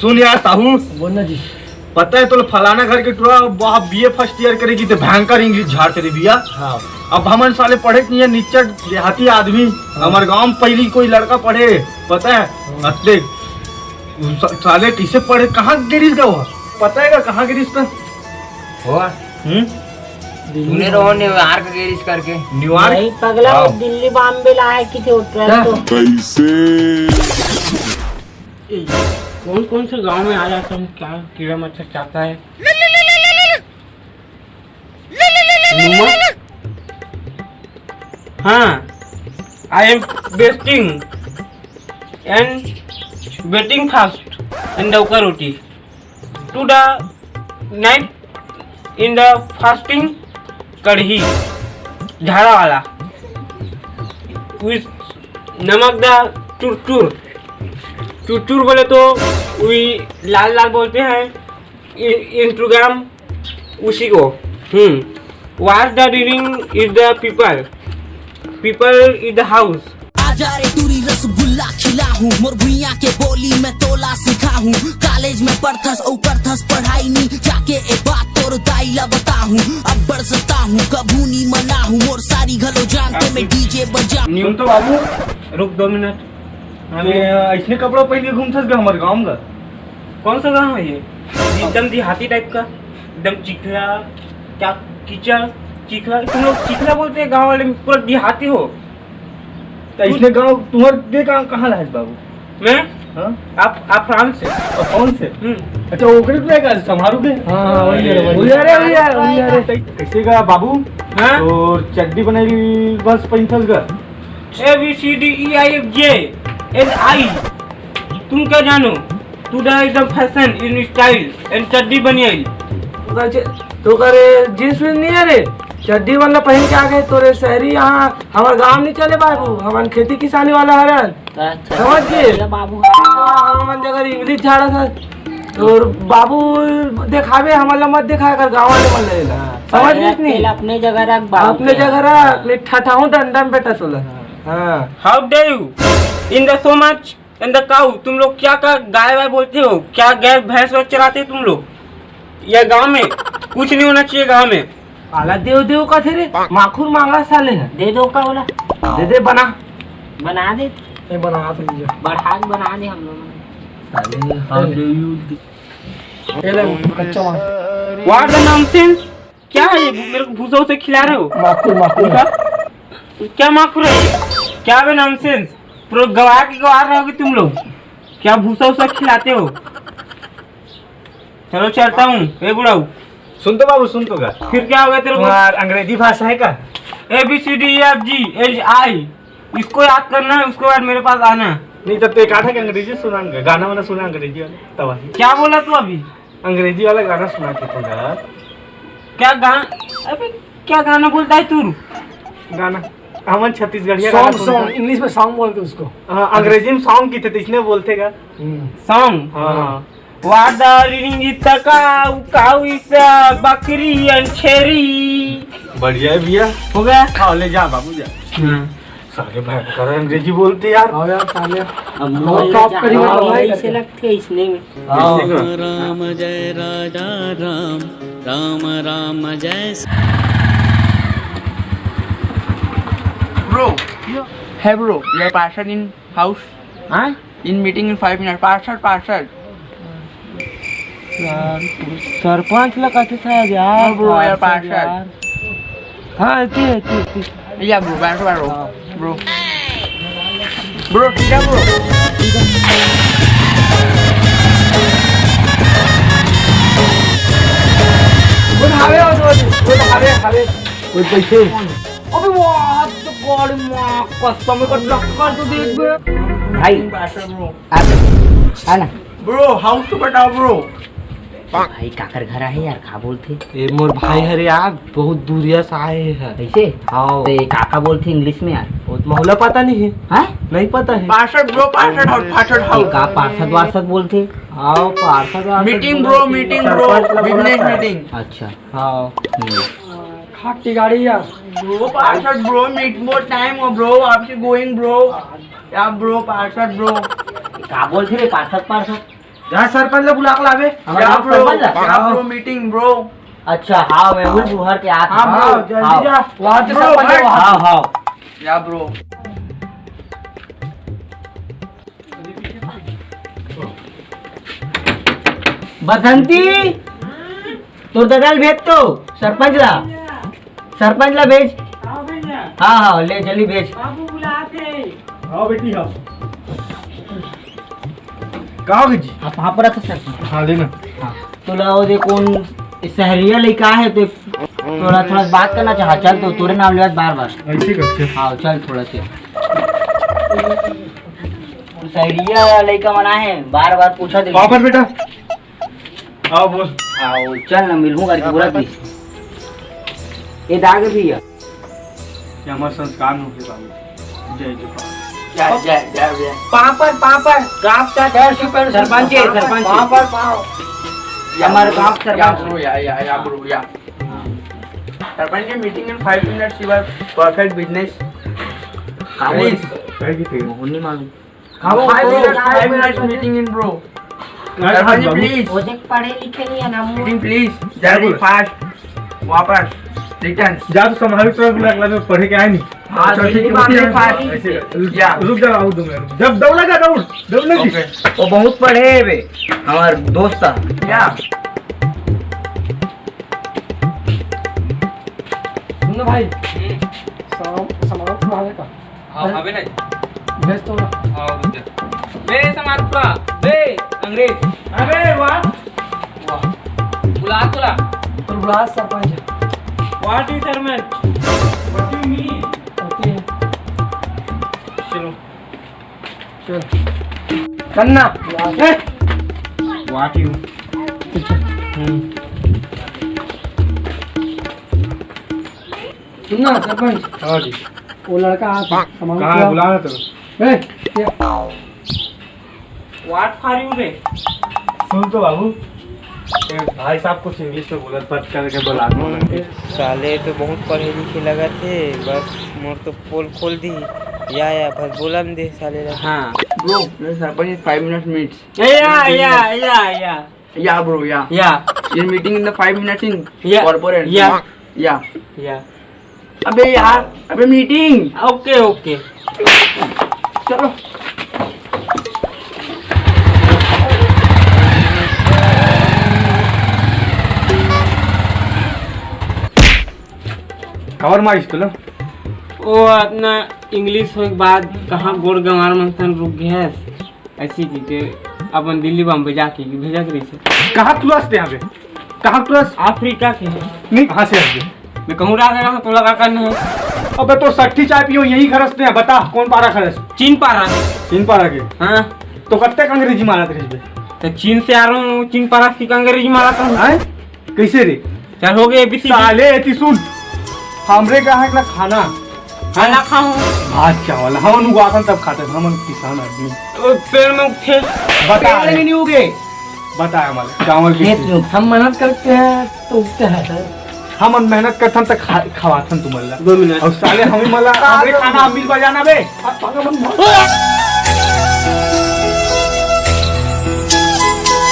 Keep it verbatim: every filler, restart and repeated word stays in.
सुन यार साहू, बोल ना जी। पता है तोला, फलाना घर के टुरा बा-, बीए फर्स्ट ईयर करे जी, ते भयंकर इंग्लिश झाड़ते रे भैया। हाँ। अब हमन साले पढ़े नहीं है, निच्चट देहाती आदमी। हाँ। हमारे गांव में पहली कोई लड़का पढ़े, पता है? हाँ। अत्ते सा-, साले कैसे पढ़े, कहाँ गिरिस गा वो? पता है का कहाँ गिरिस का? हो। हम्म? सुने रहो न्यूयॉर्क गिरिस करके। न्यूयॉर्क? नहीं पगला, वो हाँ। दिल्ली बॉम्बे ला है कि थे उठ रहा है तो। कैसे? ए, कौन कौन से गांव में आ जाता हूँ, क्या कीड़ा मच्छर चाहता है? नुमा? हाँ, I am wasting and waiting fast and डौका रोटी to the night in the fasting कढ़ी झाड़ा वाला with नमक दा चुरचुर। चुरचुर बोले तो वही लाल लाल बोलते हैं, इंस्टाग्राम उसी को। हम्म। What the reading is the people, people is the house। आजा रे टूरी रसगुल्ला खिला हूँ, मोर भुइया के बोली मैं तोला सिखा हूँ। कॉलेज में पढ़थस अउ करथस पढ़ाई नी, जाके ए बात तोर दाई ला बता हूँ। अब्बड़ सता हूँ, कभू नी मना हूँ, मोर सारी घलो जानते मैं डीजे बजा। सुन तो बाबू, रुक दो मिनट। हमें ऐसने कपड़ा पहन के घूमथस बे हमर गाँव का? कौन सा गाँव है ये? एकदम देहाती टाइप का, एकदम चिखला, क्या कीचड़, चिखला, तुम लोग चिखला बोलते हैं गाँव वाले में, पूरा देहाती हो। तो इसने गाँव तुम्हारे दे कहाँ, कहाँ ला है बाबू? मैं? हाँ? आप, आप फ्रांस से। और कौन से? हम्म। अच्छा, ओकरे तो का संभारू के? हाँ, हाँ, वही है, वही है। वही है, वही है। कैसे का बाबू? हाँ? तो चड्डी बनाई बस पैंतीस का। A B C D E F G H I, तुम क्या जानो? तू तो एकदम फैशन इन स्टाइल एंड चड्डी बनियाइल। तो का चे-, तो का रे जींस वींस नहीं है रे, चड्डी वाला पहन के आ गए तो रे शहरी यहाँ हमार गाँव नहीं चले बाबू, हमार खेती किसानी वाला हरन। अच्छा, समझ गए? ये बाबू। हाँ, हमन जगह इंग्लिश झाड़ा था। और बाबू देखावे, हमला मत दिखाया कर, गाँव वाले मन लगेला। हाँ, समझ गए नहीं? तेल अपने जगह रख बाबू। अपने जगह रख, नहीं ठठाऊं डंडा में बेटा तोला। हाँ। How dare you? In the so much and the cow, तुम लोग क्या का गाय वाय बोलते हो? क्या गाय भैंस वाय चराते हो तुम लोग? यह गांव में कुछ नहीं होना चाहिए गांव में। आला देव देव का थे रे, माखुर मांगा साले है। दे दो का बोला? दे दे बना। बना दे। ये बना तो लीजिए। बढ़ा के बना दे हम लोगों ने। साले, हाँ, दे यू। ये ले, कच्चा माल। What the nonsense? क्या है ये? मेरे को भूसा उसे खिला रहे हो? माखुर, माखुर। क्या? क्या माखुर है? क्या बे नॉनसेंस? पूरा गवार की गवार रहोगे तुम लोग। क्या भूसा उसा खिलाते हो? चलो चलता हूँ। ए बुढ़ाऊ, सुन तो बाबू, सुन तो का। फिर क्या हो गया तेरे को? तुम्हार अंग्रेजी भाषा है का? A B C D E F G H I, इसको याद करना है, उसके बाद मेरे पास आना है। नहीं, तब तो एक आधा के अंग्रेजी सुना, गाना वाना सुना अंग्रेजी वाला, तब आना। क्या बोला तू अभी? अंग्रेजी वाला गाना सुना के थोड़ा। क्या गाना? अबे, क्या गाना बोलता है तू? गाना, हमन छत्तीसगढ़िया गाना सॉन्ग, सुनता सॉन्ग, है। इंग्लिश में सॉन्ग बोलते उसको। हाँ, अंग्रेजी में सॉन्ग की थे, तो इसने बोलते का? हम्म। सॉन्ग? हाँ। What the ring is the cow, cow is the बकरी and छेरी। बढ़िया है भैया। हो गया? हाँ, ले जा बाबू, जा। हाँ। साले भयंकर अंग्रेजी बोलते यार। हाँ यार, साले। अब और मुझे टॉप करी, हाँ, मतलब, ऐसे लगते हैं इसने में। हाँ। राम जय राजा राम, राम राम जय। Bro, hey bro, your parcel in house. हाँ? In meeting in five minutes. Parcel, parcel. यार, सरपंच ला कथे शायद यार, हाँ bro, यार, parcel parcel। यार। हाँ, एती, एती, एती। या bro, बैठो, बैठो। हाँ। Bro। Bro, ठीक है bro। वो हावे, वो, वो हावे, हावे। वो कैसे? अबे वाह, तो गाड़ी माँ, कसम का टक्कर तो देख बे। भाई, आप, है ना? Bro, house तो बताओ bro। भाई काकर घर आहे यार, का बोलथे? ए मोर भाई हरे यार, बहुत दूरिया से आए हैं। ऐसे? हाँ। तो ये काका बोलथे इंग्लिश में यार? वो तो मोला पता नहीं है। हाँ? नहीं पता है। पार्षद bro, पार्षद house, पार्षद ये house। का पार्षद वार्षद बोलथे? हाँ, पार्षद वार्षद meeting बोला bro, कि meeting bro, सरपंच ला बोला business था। Meeting। अच्छा। हाँ। हम्म। खाटी गाड़ी यार। Bro, पार्षद bro, meet more time हो bro, आपसे going bro। या bro, पार्षद bro। का बोलथे रे, पार्षद, पार्षद? जा सरपंच ला बुला के लाबे। हमर या गाँव bro, सरपंच ला? या हाँ। Bro, meeting bro। अच्छा, हाँ, मैं भी बुहर के आत हाँ, हूँ। Bro, जल्दी हाँ। जा। वहाँ तो bro, सरपंच है, भाई। वहाँ। हाँ, हाँ। या bro। बसंती, तोर ददा ल भेज तो, सरपंच ला, सरपंच ला भेज। हाँ भैया। हाँ, हाँ, ले जल्दी भेज। बाबू बुलात हे। हाँ बेटी, हाँ। का होगे जी? हाँ, वहाँ पर आता सरपंच। हाँ, लेना। हाँ, तोला वो दे कोन सहरिया लइका हे, तो थोड़ा, थोड़ा बात करना चाहा। चल, तो तोरे नाम लेवत बार बार। ऐसे करते। हाँ, चल थोड़ा से। सहरिया लइका मन आए हे, बार बार पूछा दे। बाबर बेटा, आओ बोल। आओ, चल ना, मिलहूँ करके बोला थी। ये दागे भी है। ये हमार संस्कार होथे बाबू। जय जय। जय, जय, जय, जय। पापड़, पापड़, गाँव का सरपंच है, सरपंच है। पापड़, पाव। हमारे गाँव का या सरपंच। Bro, या, या, या bro, या। Sarpanch ji, meeting in five minutes, you are perfect business। Please। काहे की तेरे? मोहन नहीं मालूम। हाँ, वो five minutes, five minutes meeting in bro। Sarpanch ji, please। वो देख, पढ़े लिखे नहीं है ना, मुँह। Meeting please, जल्दी fast, वापस, return। जा तो संभाल के रख, अगला में पढ़े के आए नहीं। हाँ, चल, ठीक है, ठीक है। Fast। ऐसे कर। या। रुक जा, आऊ दो मिनट। जब दौड़ लगा, दौड़, दौड़ लगी। OK। वो बहुत पढ़े है बे, हमार दोस्त था। या। सुन ना भाई, सामान, सामान तो आवे का? हाँ, अरे, अबे नहीं। भेज तो ना। हाँ, रुक जा। बे सामान पूरा, बे अंग्रेज। अबे वाह। वाह। बुला तो ला। तो बुला सरपंच। What is chairman? What do you mean? OK। चलो। चल। चल ना। ए! What you? हम्म। सुन ना सरपंच। हाँ जी। वो लड़का आ था, सामान कहाँ है? बुला। बुला ना तो। ए, ये। What for you रे? सुन तो बाबू, ए, भाई साहब कुछ English में बोलत, बात करके बोला। साले तो बहुत पढ़े लिखे लगत हे, बस मोर तो पोल खोल दी। या, या, बस बोलन दे साले ला। हाँ। Bro, मेरे सरपंच, five minutes meets। या, या, या, या। या bro, या। या। ये meeting in the five minutes in या। Corporate। या। या। या। अबे यार, अबे meeting। OK, OK। चलो। काबर मारिस तोला? ओ, अतना English होए के बाद कहाँ गोड़ गंवार मन सन रुक गए हस? ऐसी की के अपन दिल्ली बम्बई जाके की भेजा के रहिसे। कहाँ तुरस ते हवे? कहाँ तुरस? अफ्रीका के। नहीं, कहाँ से हवे? मैं कहूँ रहा था, तो लगा करना है। अबे तो सट्ठी चाय पियो, यही खरस ते हैं, बता कौन पारा खरस? चीन पारा। चीन पारा के? हाँ। तो कत्ते अंग्रेजी मारत रहिबे? तो चीन से आ रहा हूँ, चीन पारा की अंग्रेजी मारत हूँ। हैं? कैसे रे? चल, हो गए, A B C D। साले, एती सुन, हमरे कहाँ इतना खाना? खाना खाऊं? भात चावल, हमन उगाथन तब खाथन, हमन किसान आदमी। ओ, पेड़ में उगथे। बता पेड़ रे। में नहीं उगे। बता हमन, चावल के खेत में उग-, हम मेहनत करते हैं तो उगते हैं सर। हमन मेहनत करथन त खा-, खवाथन तुमन ला। दो मिनट। और साले हमें मला, हमरे खाना मिल बजाना बे। आप पागल मत